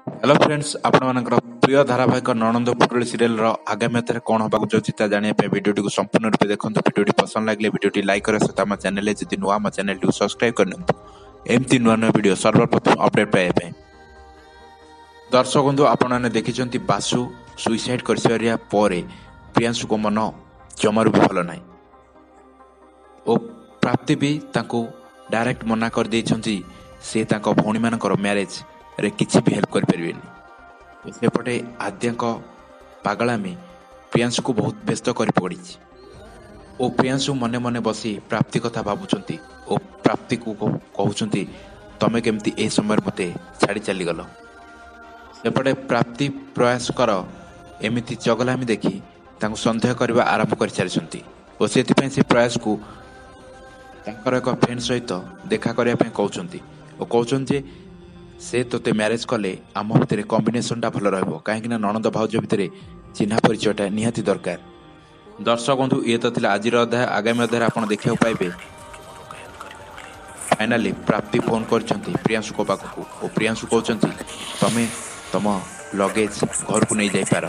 Hello friends, ଆପଣମାନଙ୍କର ପ୍ରିୟ ଧାରାବାହିକ ନଣନ୍ଦ ପୁଟୁଳି ସିରିଏଲର ଆଗାମୀ ଅଧ୍ୟାୟରେ କ'ଣ ହେବାକୁ ଯାଉଛି ତା ଜାଣିବା ପାଇଁ ଭିଡ଼ିଓଟିକୁ ସମ୍ପୂର୍ଣ୍ଣ ରୂପେ ଦେଖନ୍ତୁ। ଭିଡ଼ିଓଟି ପସନ୍ଦ ଲାଗିଲେ ଭିଡ଼ିଓଟି ଲାଇକ୍ କରିବା ସହିତ ଆମ ଚ୍ୟାନେଲରେ ଯଦି ନୂଆ, ଆମ ଚ୍ୟାନେଲଟିକୁ ସବସ୍କ୍ରାଇବ୍ କରିନିଅନ୍ତୁ ଏମିତି ନୂଆ ନୂଆ ଭିଡ଼ିଓ ସର୍ବପ୍ରଥମ ଅପଡେଟ୍ ପାଇବା ପାଇଁ। ଦର୍ଶକ ବନ୍ଧୁ, ଆପଣମାନେ ଦେଖିଛନ୍ତି ବାସୁ ସୁଇସାଇଡ୍ କରିସାରିବା ପରେ ପ୍ରିୟାଂଶୁଙ୍କ ମନ ଜମାରୁ ବି ଭଲ ନାହିଁ ଓ ପ୍ରାପ୍ତି ବି ତାଙ୍କୁ ଡାଇରେକ୍ଟ ମନା କରିଦେଇଛନ୍ତି, ସେ ତାଙ୍କ ଭଉଣୀମାନଙ୍କର ମ୍ୟାରେଜରେ କିଛି ବି ହେଲ୍ପ କରିପାରିବେନି। ସେପଟେ ଆଦ୍ୟାଙ୍କ ପାଗଳାମି ପ୍ରିୟାଂଶୁକୁ ବହୁତ ବ୍ୟସ୍ତ କରି ପଡ଼ିଛି ଓ ପ୍ରିୟାଂଶୁ ମନେ ମନେ ବସି ପ୍ରାପ୍ତି କଥା ଭାବୁଛନ୍ତି ଓ ପ୍ରାପ୍ତିକୁ କହୁଛନ୍ତି, ତମେ କେମିତି ଏ ସମୟରେ ମୋତେ ଛାଡ଼ି ଚାଲିଗଲ? ସେପଟେ ପ୍ରାପ୍ତି ପ୍ରୟାସଙ୍କର ଏମିତି ଚଗଲାମି ଦେଖି ତାଙ୍କୁ ସନ୍ଦେହ କରିବା ଆରମ୍ଭ କରିସାରିଛନ୍ତି ଓ ସେଥିପାଇଁ ସେ ପ୍ରୟାସକୁ ତାଙ୍କର ଏକ ଫ୍ରେଣ୍ଡ ସହିତ ଦେଖା କରିବା ପାଇଁ କହୁଛନ୍ତି ଓ କହୁଛନ୍ତି ଯେ ସେ ତୋତେ ମ୍ୟାରେଜ୍ କଲେ ଆମ ଭିତରେ କମ୍ବିନେସନଟା ଭଲ ରହିବ, କାହିଁକିନା ନଣନ୍ଦ ଭାଉଜ ଭିତରେ ଚିହ୍ନା ପରିଚୟଟା ନିହାତି ଦରକାର। ଦର୍ଶକ ବନ୍ଧୁ, ଇଏ ତ ଥିଲା ଆଜିର ଅଧ୍ୟାୟ। ଆଗାମୀ ଅଧ୍ୟାୟରେ ଆପଣ ଦେଖିବାକୁ ପାଇବେ ଫାଇନାଲି ପ୍ରାପ୍ତି ଫୋନ୍ କରିଛନ୍ତି ପ୍ରିୟାଂଶୁଙ୍କ ପାଖକୁ ଓ ପ୍ରିୟାଂଶୁ କହୁଛନ୍ତି ତମେ ତମ ଲଗେଜ୍ ଘରକୁ ନେଇଯାଇପାର।